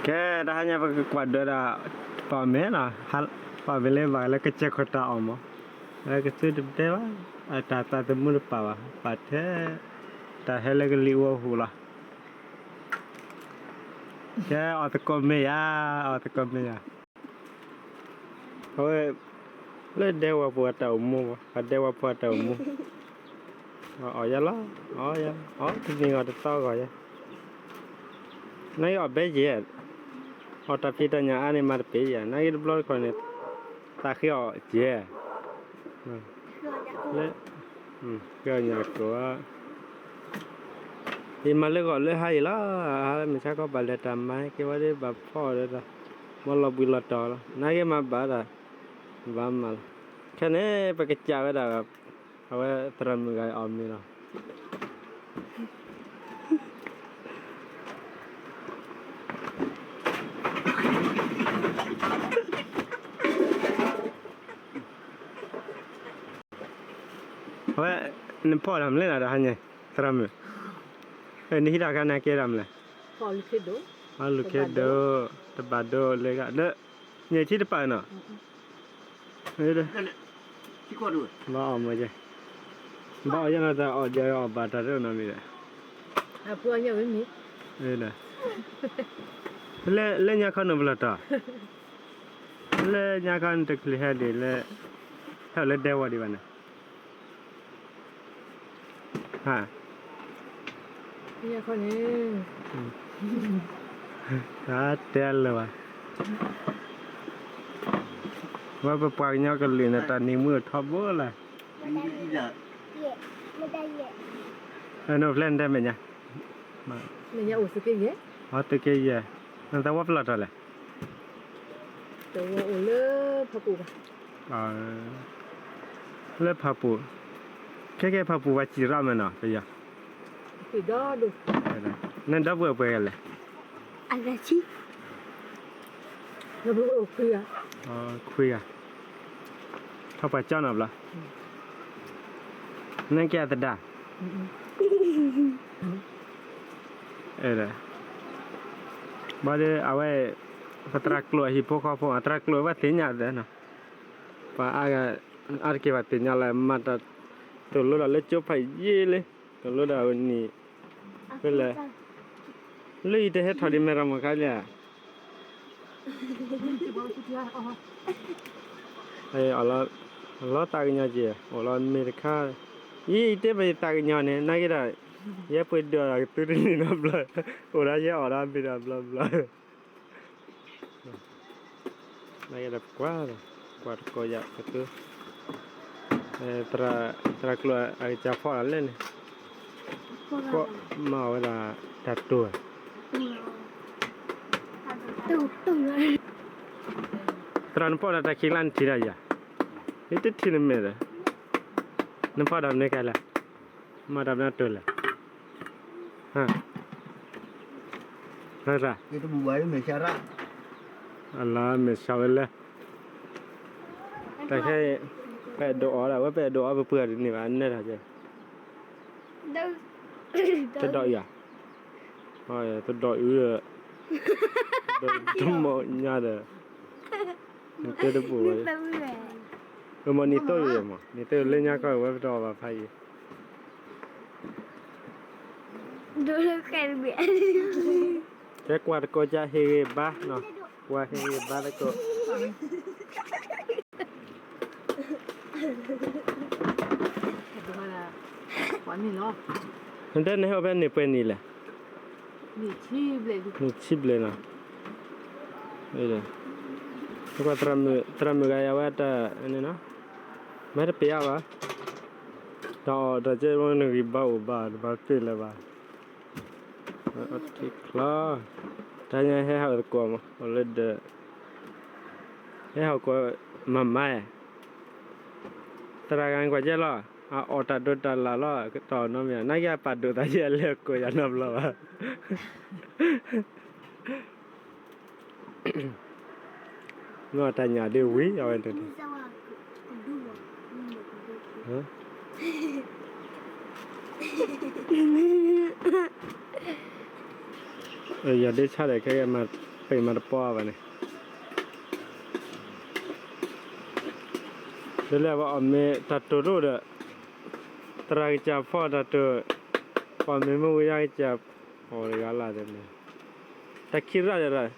ကဲ တဟါညါပကကွၢ်ဒၢးဒီး ပှၤမဲာ်နီၤ, ပှၤမဲာ်လၢဘၣ်လၢကစၢၢ်ခိၣ်တၢ်အီၣ်မး, လၢကသုတတဲဘၣ်, အတၢ်သးသမူတပာ်ဘၣ်, ပာ်ထဲ တၢ်ဟဲလၢကလံၤအူအဟူးလီၤ. ကဲ အီၣ်သကိးမဲာ်ယၤ, အီၣ်သကိးမဲာ်ယၤ. အဝဲ လၢဒဲဝါပူၤအတၢ်အိၣ်မူ, အဒဲဝါပူၤအတၢ်အိၣ်မူ, အီၣ်ယၤလီၤ, အီၣ်ယၤ, အီၣ်တနံၤဂီၤတသီဂီၤယၤ, နာ်က့အီၣ်ဘဲယဲၢ်, အီၣ်တၢ်ဖံးတၢ်ညၣ်အါန့ၣ်မၤတပ့ၤယၤ, နာ်က့တဘျီတခီၣ်န့ၣ် သးဃ့အီၣ်ယဲၢ် လၢ ဃ့အီၣ်ညၣ်ကိၣ်, ယမၤလၢဂီၤလၢဟါအံၤလီၤ, ဟါလၢမုၢ်ဆါခီပာ်လဲၤတၢ်မၤက့ၤဝဲဒၣ်ဘၣ်ဖီၣ်ဒီးတၢ်, မ့ၢ်လီၤဘှံးလီၤတီၤလီၤ, နာ်က့မၤဘၣ်တၢ်, ဘၣ်မၤလီၤ, ခဲန့ၣ် ပကစၢ်ဝဲဒၣ်, အဝဲသရၣ်မုၣ်ဂၤအီၣ်မ့ၤလီၤ. အဝဲ နဖီၣ်တၢ်မနုၤလဲၣ် တဟါညါ, သရၣ်မုၣ်, နဟံးတၢ်ခါန့ၣ်ကဲတၢ်မနုၤလဲၣ်, အလူၤခ့ဒိၣ်, တဘၣ်ဒိၣ်လၢဂၤ, လၢ ညၣ်ထံတပာ်နီၤ, ဘၣ်အီၣ်မ့ၤကဲ, ဘၣ်အီၣ်ယဲၢ်နီၤ တၢ်အီၣ်ဒီးအီၣ်ဘၣ်တၢ်တအိၣ်နီတမံၤဒီး, လၢညါခီနုာ်ပလီၢ်တီၤ, လၢညါခီနတချုးဟဲဒံးလၢ, ဟဲအိၣ်လၢဒဲဝီၤဒံးဘၣ်န့ၣ် ဟါ, တၢ်တဲလၢၤဘၣ်, ဝဲပပှၤကညီကလုာ်န့ၣ် တၢ်နံၤမုၢ်ထီဘိလၢ, နဖျဲၣ်နတဲမဲာ်ညါ, သုးက့ယဲၢ်, နသးဝီပလီၢ်တီၤလဲၣ် တဝီအိၣ်လၢဖးပူၤဘၣ်, လၢဖးပူၤ, ခဲကဲဖးပူၤပှၤစံၣ်ရၣ်မဲာ်နီၤ ပယီၤ, နဒီပုၢ်ဝဲၢ်ပှဲၤဂၤလဲၣ်, အဂၤဆံ, ခွံဂၤ, ထီၣ်ပှၤကၠီနီတဘျီ, နကဲအသဒါ ဘၣ်ဒီးအဝဲ, ပသရၣ်ကျိာ်အဟံၣ်ဖိဃီဖိ အသရၣ်ကျိာ်ဝဲသ့ၣ်ညါသ့ၣ်နီၤ, ပှၤအါဂၤ, အါတက့ၢ်ဘၣ်သ့ၣ်ညါလၢမၤတၢ်, တလိၣ်ဒၣ်လၢကၠိဖးယံာ်လံ, တလိၣ်ဒၣ်အနံၣ်, ဖဲလဲၣ်, လၢယတဟဲထီၣ်ဒံးမဲာ်ရမုၢ်ခါလံဧါ အလီၤသးကညီၤက့ၤ အိၣ်လီၤမ့ၢ်တခါ, ယံာ်ယတဲဘၣ်ယသးကညီၤန့ၣ် နာ်က့ဒီး, ယဲပှ့ၤဒိၣ်ဒီးကသုတနံၤနီတဘျီ, အိၣ်ဒီးယဲအီၣ်ဒီးမ့ၢ်ဒီးဘျီဘျီ, နာ်က့ဒီးပကွၢ်, ကွၢ်တကိးယၤကသု, သရၣ်ကျိာ်အကစၢ်ဖီၣ်လီၤလဲၣ်န့ၣ်, မၤအီၣ်ဝဲဒၣ်တၢ်တိၢ် သရၣ်နဖီၣ်ဒီးတၢ်ခံးကျါနထံၣ်ဒီးယၤ, ယတထံၣ်နမဲာ်ဒီး, နဖီၣ်ဒီးမနုၤကဲလဲၣ်, မၤတၢ်မနုၤတိၢ်လဲၣ်, အလီၤမဲာ်ဆှးဝဲလဲၣ်, တၢ်ခဲအံၤ, ပအဲၣ်ဒိးအီၣ်ဒၣ်ဝဲ ပအဲၣ်ဒိးအီၣ်ပပှ့ၤအီၤတန့ၢ်ဘၣ် အနဲၣ်ထီၣ်ကဲ, တဒိးအံၤဧါ, တဒိးအံၤ, တမီၢ်ညါဒီး, နတဲတပူၤဝဲ, မ့ၢ်နံၤသိၣ်အံၤမ့ၢ် နံၤသိၣ်လၢညါခီဝဲပတအီၣ်ဘၣ်ဖးအံၤ, ကဲကွၢ်တကိးကၢဟ့ၣ်ဂ့ၤဘါ, ကွၢ်ဟ့ၣ်ဂ့ၤဘါတကိး နတဲနဟဲအိၣ်ဖဲန့ၣ်ပှဲၤနံၣ်လဲၣ်, နံၣ်ဆံဘျဲၣ်နီၤ, ကွၢ်သရၣ်မုၣ်ဂၤယၤဝဲတၢ်, မ့ၢ်တပျဲဘၣ်, တၢ်အီၣ်တၢ်ကဲဝဲနဂံၢ်ဘါအိၣ်ဘၣ် တဘၣ်ပျဲလၢၤဘၣ်, ချီ, တၢ်ညါဟဲဟးအိၣ်သကိးမး အိၣ်လၢဒၢး, ဟဲဟးအိၣ်ကိး, မၤမၤ, သရၣ်ဂၤကွၢ်ကဲလီၤ, အအီၣ်တၢ်ဒိးတၢ်လၢ်လီၤ တၢ်အီၣ်နီတမံၤ နာ်က့အပာ်ဒိၣ်သးယဲၢ်အလဲၤကိးယၤနီတဘျီဘၣ် မ့ၢ်တၢ်ညၣ်ဒ်ဝံၤ အဝဲန့ၣ်, ယၤဒ့ဆါဒီးခဲကဲမၤ ပမၤတပီၢ်ဘၣ်န့ၣ်, ဒ်လဲၣ်ပှၤအီၣ်မ့ၤတၢ်တိၢ်တအိၣ်ဒီး, သရၣ်ကစၢ်ဖီတၢ်တိၢ်, ပှၤမ့ၢ်မုၢ်ဝံၤယါကစၢ်, ပှၤတဂၤလၢ်န့ၣ်, တၢ်ခံရၣ်ဒီး, အဲၣ်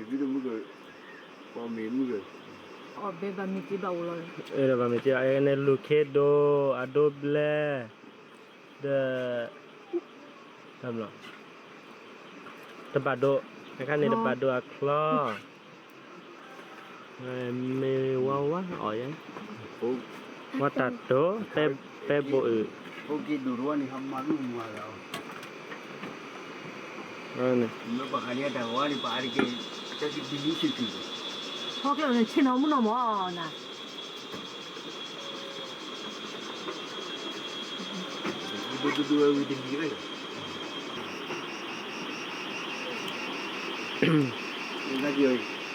ဒိးဘၣ်မ့ၢ်က့ဘၣ်အိၣ်လီၤ, အဲၣ်ဒိးဘၣ်မ့ၢ်က့ဘၣ်, အဲၣ်န့ၣ်လူၤခ့ဒိၣ်, အဒိဘျဲၣ်, ဒီး တဘၣ်ဒိ, အခါန့ၣ်တဘၣ်ဒိအချီ, မ့ၢ်ဝါဝါအီၣ်ယဲ, ဝါတၢ်တိၢ်, ပဲဘိအုး, ဖီက့ၤဒိၣ်တဝါန့ၣ် ဟးမၤဒူၣ်မၤလီၤ, ဖီက့ၤန့ၣ်ဆ့ၣ်နီၤမုၢ်နီၢ်မးနၤ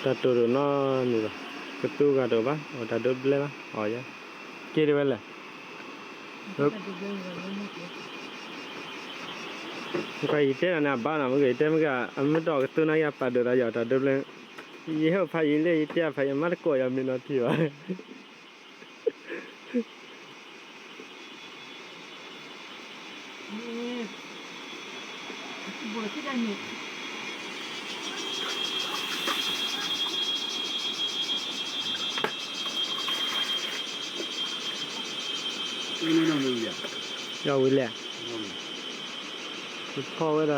တၢ်တိၢ်တနီၤန့ၣ်ဘၣ်, ကသူဂၤတအိၣ်ဘၣ်, အတၢ်ဒိဘျဲၣ်ဘၣ်, အီၣ်ယဲ, က့ၤဒ်ဝဲလဲၣ်, ယတဲနၤန့ၣ် အဘၣ်နီၤ, မ့ၢ်ဂ့ၤ ယတဲမ့ၢ်ဂ့ၤ အမ့ၢ်တအီၣ်ကသူနာ်က့ အပာ်ဒိၣ်သးယီၤတၢ်ဒိဘျဲၣ်, ယဟဲအိၣ်ဖးယံာ်လံ ယတဲအဖးယံာ် မ့ၢ်တကိးယၤမ့ၢ်နီၤထံဘၣ်. ယဝံၤလဲၣ်, ယဖီၣ်ဝဲဒၣ်, ယဖီၣ်ဝဲသ့ၣ်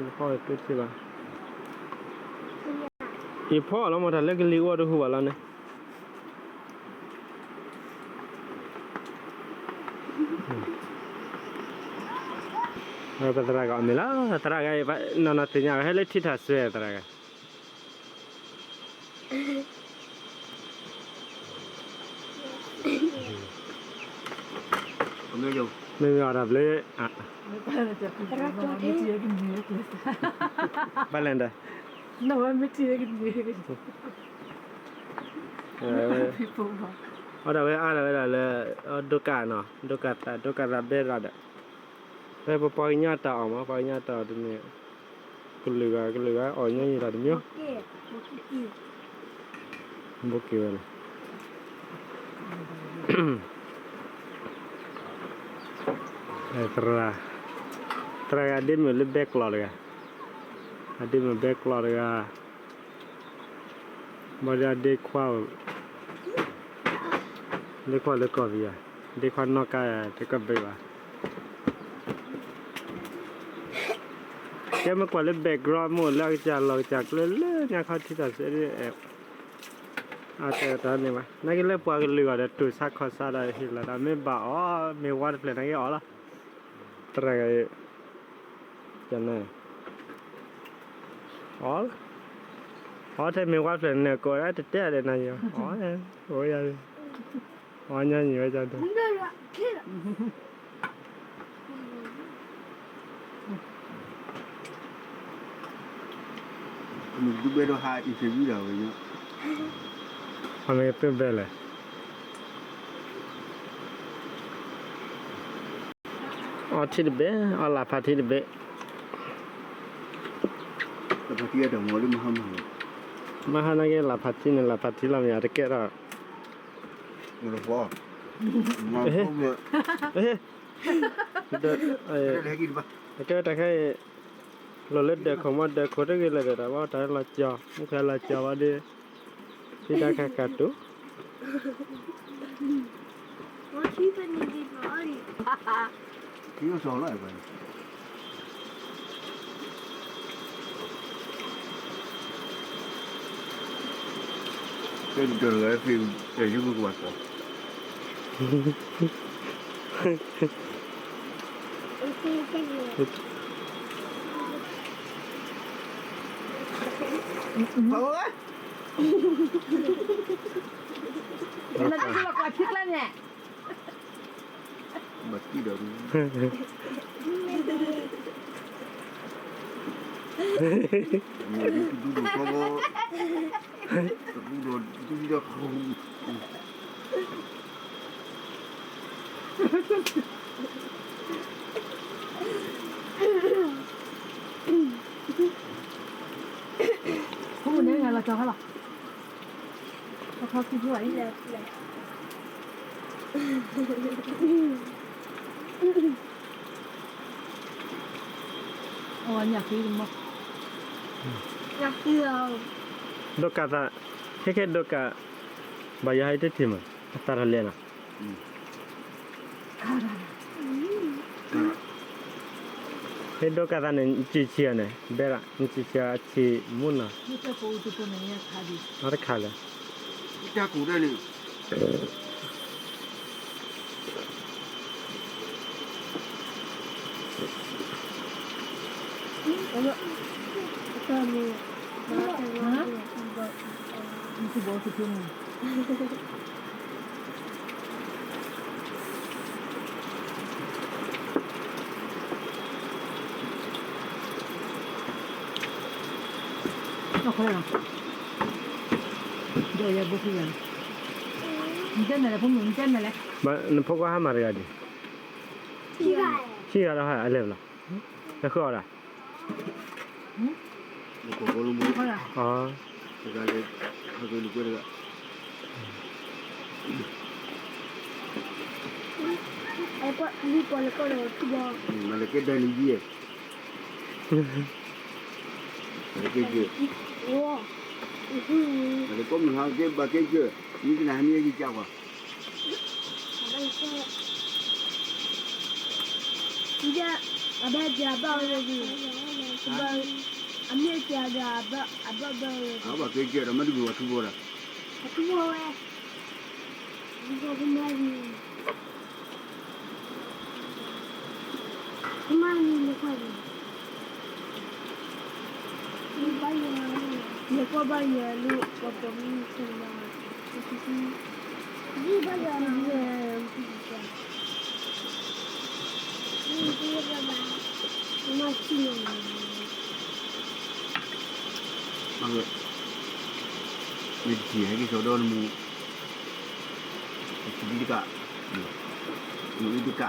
ဘၣ်, ယဖီၣ်လီၤမ့ၢ်တၢ်လၢကလံၤအိၣ်တဟူးဘၣ်လီၤန့ၣ် ပသရၣ်ဂၤအီၣ်မ့ၤလီၤ, သရၣ်ဂၤအံၤ နီၢ်နီၢ်သ့ၣ်ညါ ဟဲလၢထံထၣ်စွဲသရၣ်ဂၤ, မ့မ့ၢ်အီၣ်တၢ်ဘျုး, ဘၣ်လဲၣ်ဒီး, အီၣ်တၢ်ဝဲအါထီၣ်ဝဲဒၣ်လၢ ဒိကၣ်နီၤ, ဒိကၣ်သး ဒိကၣ်သးဘဲရၤဒီး, ဖဲပပှၤကညီတၢ်အီၣ်မး ပှၤကညီတၢ်အီၣ်တမ့ၢ်, ကလုာ်ဂၤ ကလုာ်ဂၤ အီၣ်ညီနုၢ်တၢ်တမံၤ, ဘိက့ၤဝဲန့ၣ်, သရၣ်, သရၣ်ဂၤဒ့မုၣ်လၢဘဲကျီၢ်တဂၤ, အဒ့မုၣ်ဘဲကျီၢ်တဂၤ ဘၣ်ဒီးအဒ့ခွါ, ဒ့ခွါလၢကီၢ်ပယီၤ, ဒ့ခွါနီၢ်ကါတကဘၢဘၣ်, ကဲမ့ၢ်ကွၢ်လၢ background မ့ၢ်လၢအကစၢ်လီၢ်ကစၢ်ကျဲလၢညါခီထံတၢ်စဲး, အတဲတၢ်န့ၣ်ဘၣ် နာ်က့လၢပှၤကလုာ်ဂီၢ်ဒီး တူၢ်ဆါခီၣ်ဆါဒီးဟ့ၣ်လီၤတၢ် မ့ၢ်ဘၣ်အီၤ မ့ၢ်ဝါတဖျၢၣ်နာ်က့အီၤလီၤ, သရၣ်ဂၤ, ကနၣ်, အီၤ, အီၤထဲမ့ၢ်ဝါတဖျၢၣ်န့ၣ် ကိးဒၣ်တတဲဒၣ်နၤယီၤ, အီၤ, အီၤညါယံၤဝဲဒၣ် မ့ၢ်သုဘဲဒိၣ်ဟး interview ဒၣ်ဝဲ, အမ့ၢ်သုဘဲလဲၣ်, အီထံတဘ့ၣ် အီလၢ်ဖးထံတဘ့ၣ်, မဟါနာ်က့ လၢ်ဖးထံန့ၣ် လၢ်ဖးထံလီၤမ့ၢ်အတကဲထီၣ်, တကဲတၢ်ခဲအံၤ, လီၤလၢဒၢးခိၣ်မ့ၢ်ဒၢးခိၣ်တဂ့ၤလၢၤဒီး တၢ်ဘၣ်တၢ်လီၤကၠီၤ မူခိၣ်လီၤကၠီၤဘၣ်ဒီး ဖံတၢ်ခါခါတူၢ် လီၤခါလီၤ, အခီခံဖိအံၤလဲၣ်, အဝဲညၣ်ဃံတမီၢ်, ညၣ်ဃံလီၤ, ဒိးကးသး, ခဲခဲဒိးကး, ဘၣ်ယၤဟဲတထံၣ်မး, အသးတလဲၤနီၤ. ဟဲဒိးကးသးန့ၣ် နစံးဆံးအီၤန့ၣ် ဘဲဒၣ် နစံးဆံးအီၤအဆံးမူနီၤ. အတခါလၢာ်. နဖိခွါဟါမၢ်တဂၤဒံး, ဟံးဂၤဒီးဟဲအလဲၤဘၣ်လီၤ, နဃုအီၤဒၣ် မၤလၢကဲဒၣ်န့ၣ်ယဲၢ်, မၤလၢကဲကၢၢ်, မၤလၢကီၢ်မုၢ်ဟါကဲဘၣ်ကဲကၢၢ်, မ့ၢ်ကနၣ်ဟါမ့ၢ်ဟဲက့ၤကၢ်ကွၢ် အဘၣ်ကဲအဘၣ်ဝဲ, အမ့ၢ်ကဲဒီးအဘၣ်ဘၣ်ဝဲ, အဘၣ်ကဲကဲဒီးမ့ၢ်တဂ့ၤဝဲထူဘိဒီး, အထူဘိဝဲ, မၤန့ၣ်လၢခါန့ၣ်, ယကွၢ်ဘၣ်ယၤလၢပှၤပိာ်မုၣ်ဆူၣ်လီၤ, ယဘၣ်ယၤ, မၤဆူၣ်လီၤ, မ့ၢ်တထံၣ်ဟဲက့ၤစီၤဒီနမူ တကး, မ့ၢ်တကး, မ့ၢ်တကး, ဒီး, တၢ်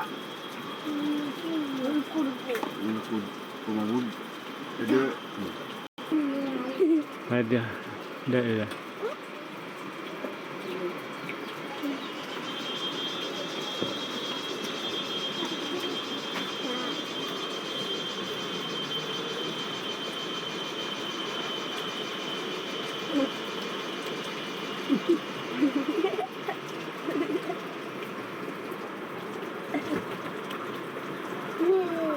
ဆိၣ်ဂ့ၤဆိၣ်ဝါလီၤ,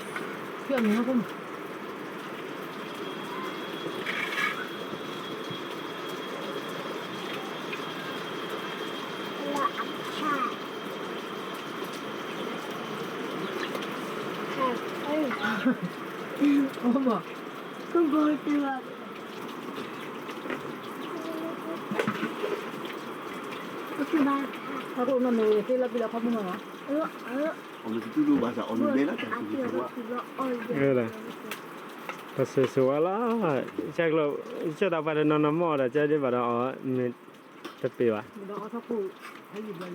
ကၢ်ကျိၤ, ကၢ်သးပှၢ်တနီၤနီၤမီၢ်ဒီး ကၢ်ဒ်ဘၣ်ဒီးအီၤ မ့ၢ်တပ့ၤဘၣ်.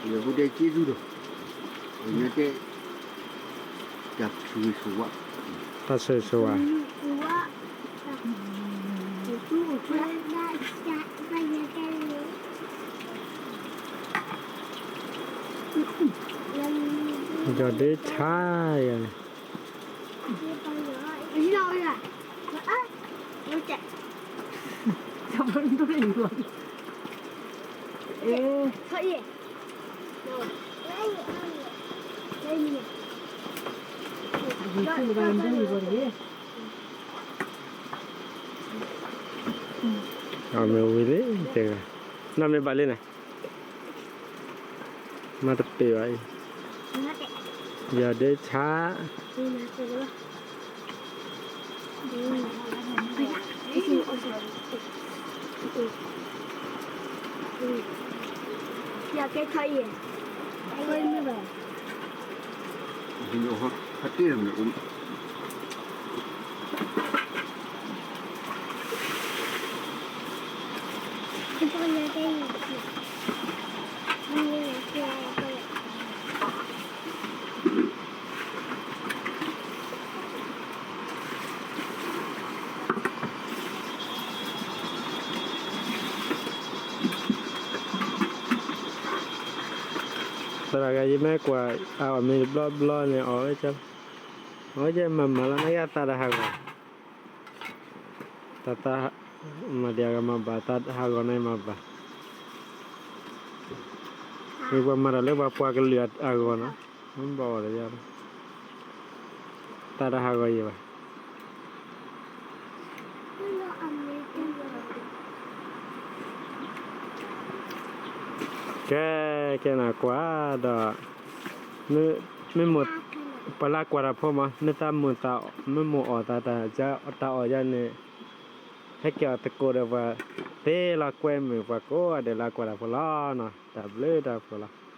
ယဟူတဲက့ၢ်သုဒီး, တၢ်ဆိၣ်ဂ့ၤဆိၣ်ဝါ, တၢ်ဆိၣ်ဂ့ၤဆိၣ်ဝါ, ယီၤဒ့ဆါယၤန့ၣ် အမ့ၢ်ဝံၤလံတဂၤ, နီၢ်မ့ၢ်ဘၣ်လံန့ၣ်, မ့ၢ်တပ့ၤဘၣ်အံၤ, ယီၤဒ့ဆါ, ယီၤဒ့ဆါအံၤ, ဟဲတ့ၢ်လီၤမ့ၢ်အိၣ်, ယီၤဒ့ဆါအံၤ, တဂၤယမ့ၢ်ကွၢ်အအီၣ်မ့ၤတဘျီဘျီန့ၣ် အီၣ်ဝဲက, အီၣ်ဝဲကဲမၤမၤလီၤ နယသးတဟးဂီၤ, တၢ်သး, မၤဒံးအဂၤမၤဘၣ် သးဟးဂီၤန့ၣ်မၤဘၣ်, မ့ၢ်ပှၤမၤတၢ်လၢပှၤပှၤကလုာ်အဂီၢ်နီၤ, ဘၣ်အီၣ်တယါ, သးတဟးဂီၤယံၤဘၣ်. ကဲ, ကဲနကွၢ်ဒီး, မ့ၢ်, ပှၤလၢကွၢ်တၢ်ဖိမး မ့ၢ်သးမုာ်သး, မ့ၢ်မိၢ်အီၣ်သးတၢ်, တၢ်အီၣ်ယါန့ၣ်, ဟဲက့ၤအီၣ်သကိးဒီးပှၤ, သ့လီၤကွဲမုာ်ပှၤကိးဂၤဒဲးလၢကွၢ်တၢ်ဖိလီၤနီၤ, တၢ်ဘျုးတၢ်ဖှိၣ်လီၤ.